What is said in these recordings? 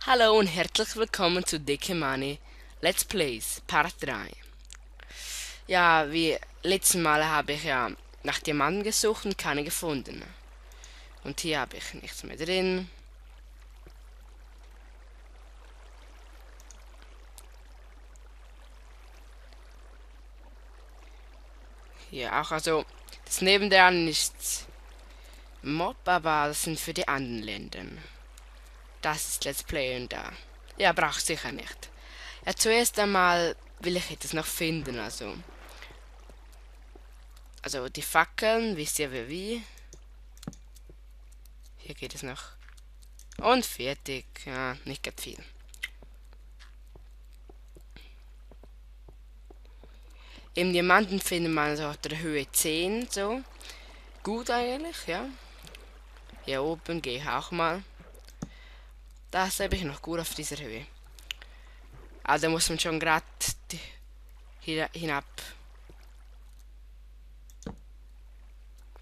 Hallo und herzlich willkommen zu Dicke Money Let's Plays Part 3. Ja, wie letzten Mal habe ich ja nach Diamanten gesucht und keine gefunden. Und hier habe ich nichts mehr drin. Hier auch, also das nebendran ist Mob, aber das sind für die anderen Länder. Das ist Let's Play und da. Ja, braucht sicher nicht. Ja, zuerst einmal will ich etwas noch finden, also die Fackeln, wisst ihr wie? Hier geht es noch. Und fertig. Ja, nicht ganz viel. Im Diamanten findet man so auf der Höhe 10 so. Gut eigentlich, ja. Hier oben gehe ich auch mal. Das habe ich noch gut auf dieser Höhe. Also muss man schon gerade hinab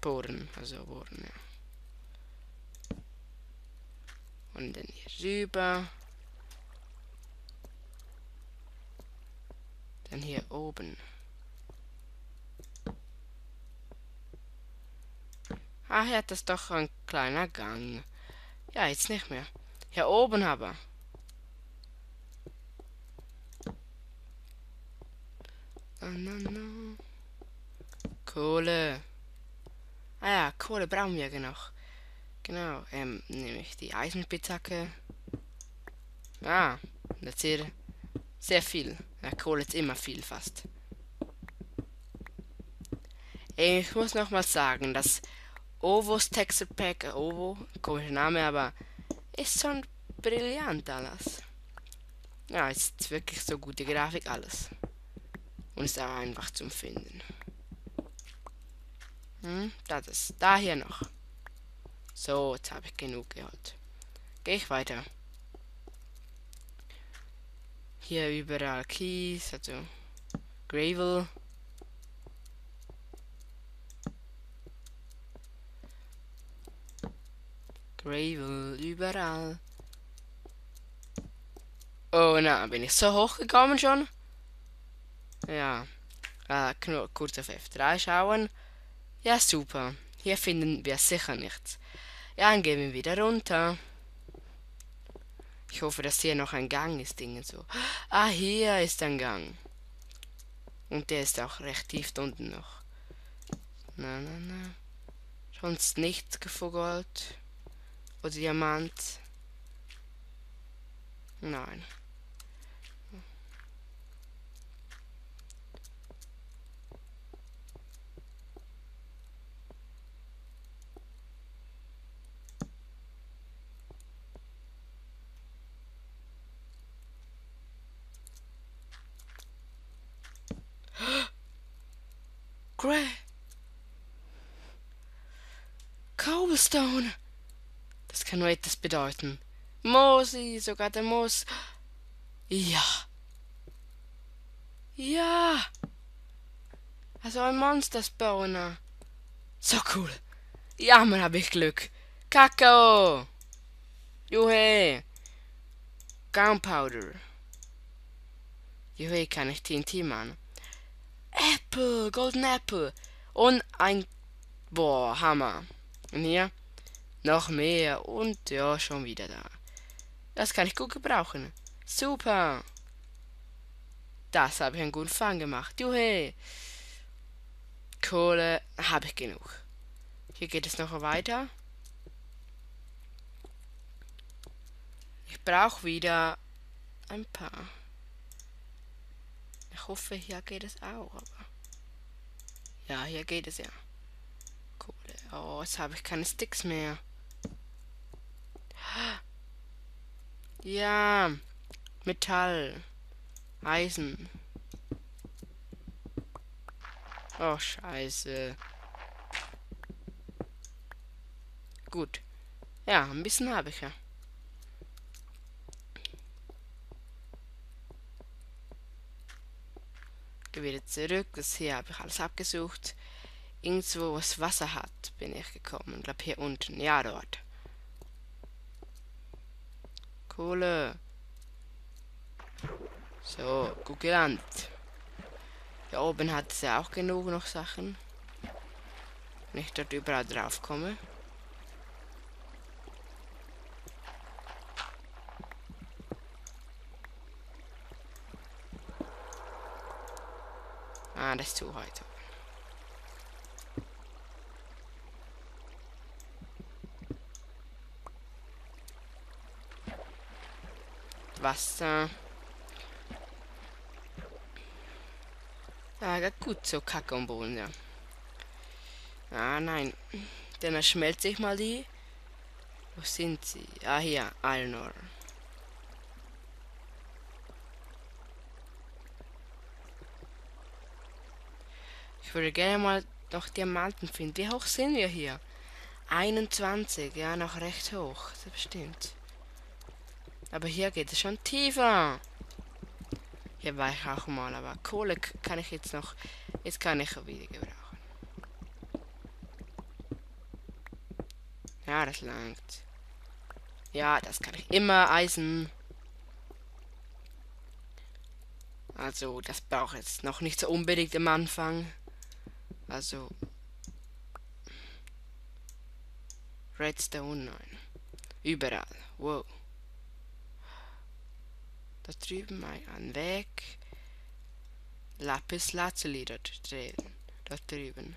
bohren. Also bohren, ja. Und dann hier rüber. Dann hier oben. Ah, hier hat das doch ein kleiner Gang. Ja, jetzt nicht mehr. Hier oben aber. Kohle. Ah ja, Kohle brauchen wir noch. Genau, nehme ich die Eisenspitzhacke. Ah, das ist hier sehr viel. Ja, Kohle ist immer viel fast. Ich muss noch mal sagen, dass Ovos Texture Pack, Ovo, komischer Name, aber ist schon brillant alles. Ja, ist wirklich so gute Grafik alles. Und ist auch einfach zum Finden. Das ist da hier noch. So, jetzt habe ich genug geholt. Gehe ich weiter. Hier überall Kies, also Gravel. Gravel überall. Oh na, bin ich so hoch gekommen schon? Ja. Kurz auf F3 schauen. Ja, super. Hier finden wir sicher nichts. Ja, dann gehen wir wieder runter. Ich hoffe, dass hier noch ein Gang ist, Dinge so. Ah, hier ist ein Gang. Und der ist auch recht tief unten noch. Na, na, na. Sonst nichts Gold oder Diamant. Nein. Grey. Cobblestone. Das kann nur etwas bedeuten. Moosi, sogar der Moos. Ja. Ja. Also ein Monster-Spawner. So cool. Ja, man habe ich Glück. Kakao. Juhe. Gunpowder. Juhe, kann ich TNT machen. Apple, Golden Apple. Und ein... Boah, Hammer. Und hier noch mehr. Und ja, schon wieder da. Das kann ich gut gebrauchen. Super. Das habe ich einen guten Fang gemacht. Juhe. Kohle habe ich genug. Hier geht es noch weiter. Ich brauche wieder ein paar. Ich hoffe, hier geht es auch. Aber ja, hier geht es ja. Kohle. Oh, jetzt habe ich keine Sticks mehr. Ja, Metall. Eisen. Oh, scheiße. Gut. Ja, ein bisschen habe ich ja. Gehe wieder zurück. Das hier habe ich alles abgesucht. Irgendwo, was Wasser hat, bin ich gekommen. Ich glaube hier unten. Ja, dort. Kohle. So, gut gelandet. Hier oben hat es ja auch genug noch Sachen. Wenn ich dort überall drauf komme. Ah, das ist zu weit. Wasser. Ah, geht gut so Kacke und Bohnen, ja. Ah, nein. Dann schmelze ich mal die. Wo sind sie? Ah, hier. Alnor. Ich würde gerne mal noch Diamanten finden. Wie hoch sind wir hier? 21. Ja, noch recht hoch. Das bestimmt. Aber hier geht es schon tiefer. Hier war ich auch mal, aber Kohle kann ich jetzt noch. Jetzt kann ich wieder gebrauchen. Ja, das langt. Ja, das kann ich immer. Eisen. Also, das brauche ich jetzt noch nicht so unbedingt am Anfang. Also. Redstone, nein. Überall. Wow. Da drüben ein Weg. Lapis Lazuli dort drehen. Dort drüben.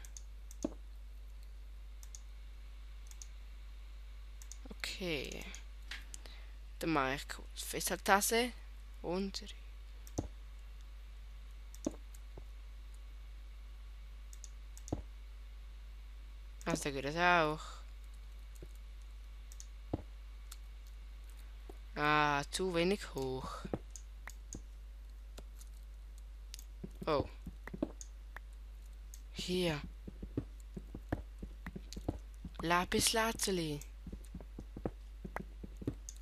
Okay. Dann mache ich kurz Festhalttasse und also da geht es auch. Ah, zu wenig hoch. Oh. Hier. Lapis Lazuli.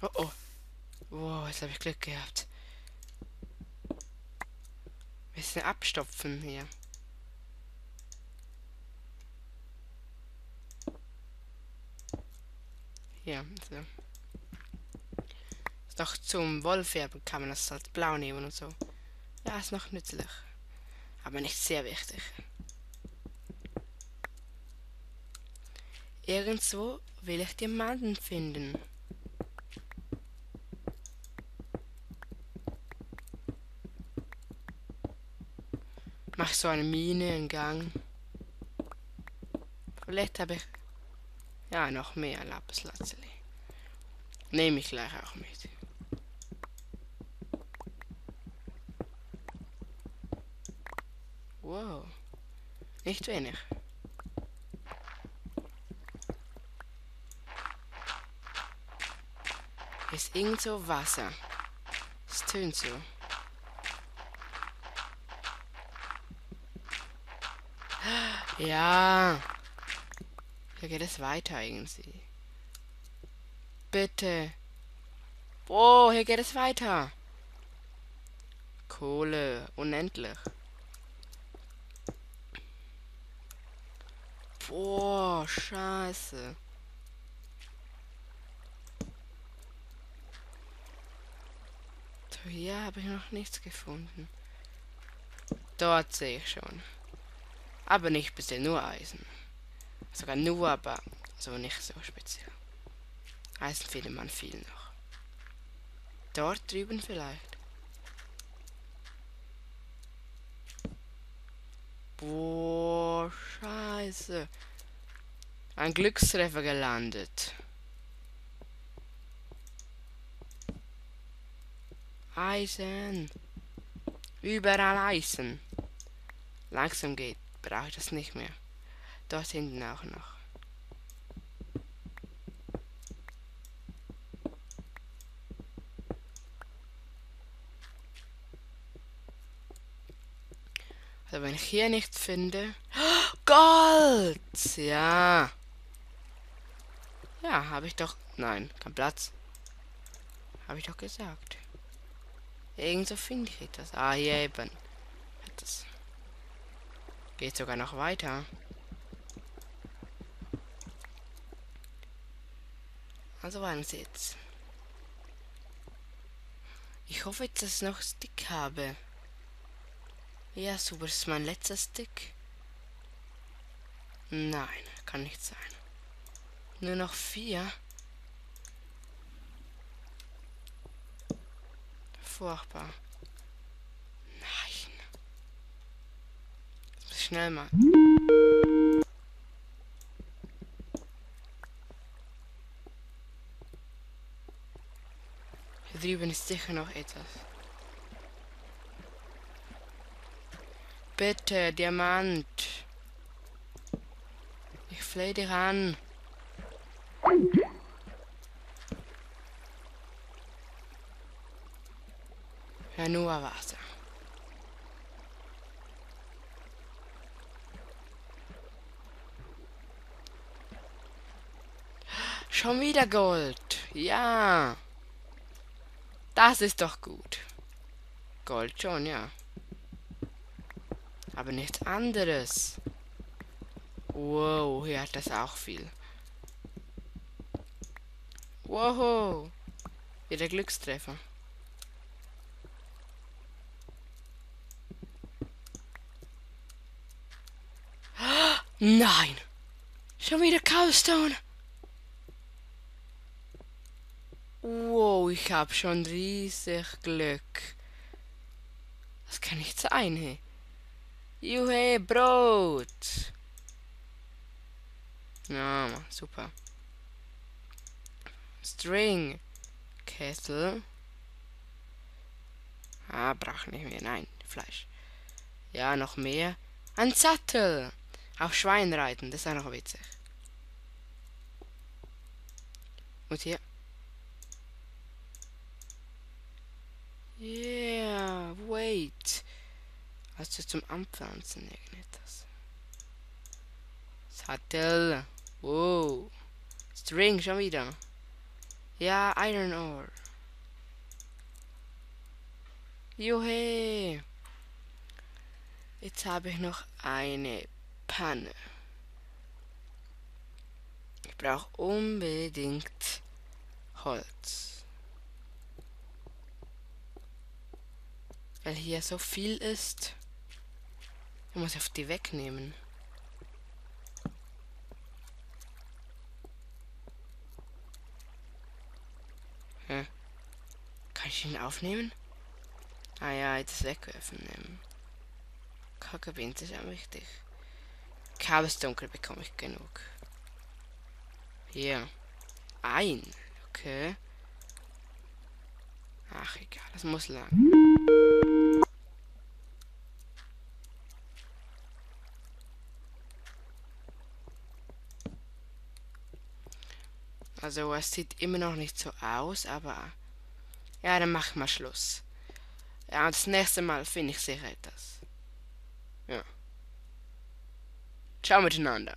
Oh oh. Wow, jetzt habe ich Glück gehabt. Bisschen abstopfen hier. Hier, so. Ist doch zum Wollfärben kann man das als blau nehmen und so. Ja, ist noch nützlich. Aber nicht sehr wichtig. Irgendwo will ich Diamanten finden. Mach so eine Mine, einen Gang. Vielleicht habe ich ja noch mehr Lapislazuli. Nehme ich gleich auch mit. Wow, nicht wenig. Ist irgend so Wasser. Es tönt so. Ja. Hier geht es weiter irgendwie. Bitte. Oh, hier geht es weiter. Kohle. Unendlich. Boah, scheiße. So, hier habe ich noch nichts gefunden. Dort sehe ich schon. Aber nicht bitte nur Eisen. Sogar nur, aber so nicht so speziell. Eisen findet man viel noch. Dort drüben vielleicht. Boah, scheiße. Ein Glückstreffer gelandet. Eisen. Überall Eisen. Langsam geht, brauche ich das nicht mehr. Dort hinten auch noch. Also wenn ich hier nichts finde. Gold! Ja. Ja, habe ich doch. Nein, kein Platz. Habe ich doch gesagt. Irgendwo finde ich etwas. Ah, hier eben. Das geht sogar noch weiter. Also warten Sie jetzt. Ich hoffe jetzt, dass ich noch Stick habe. Ja, super, das ist mein letzter Stick. Nein, kann nicht sein. Nur noch 4. Furchtbar. Nein. Jetzt muss ich schnell mal. Hier drüben ist sicher noch etwas. Bitte, Diamant. Ich flehe dich an. Ja, nur Wasser. Schon wieder Gold. Ja. Das ist doch gut. Gold schon, ja. Aber nichts anderes. Wow, hier hat das auch viel. Wow. Wieder Glückstreffer. Nein. Schon wieder Cobblestone. Wow, ich habe schon riesig Glück. Das kann nicht sein, hey. Juhe, Brot. Ja, super. String. Kessel. Ah, brauch nicht mehr. Nein, Fleisch. Ja, noch mehr. Ein Sattel. Auf Schwein reiten, das ist auch noch witzig. Und hier. Yeah, wait. Also zum Anpflanzen irgendetwas. Sattel. Wow. String schon wieder. Ja, Iron Ore. Juhe. Jetzt habe ich noch eine Panne. Ich brauche unbedingt Holz. Weil hier so viel ist. Ich muss auf die wegnehmen. Hä? Kann ich ihn aufnehmen? Ah ja, jetzt wegwerfen nehmen. Kackebind ist ja wichtig. Kabelsdunkel bekomme ich genug. Hier. Ein. Okay. Ach egal, das muss lang. Also es sieht immer noch nicht so aus, aber ja, dann machen wir Schluss. Ja, und das nächste Mal finde ich sicher etwas. Ja. Ciao miteinander.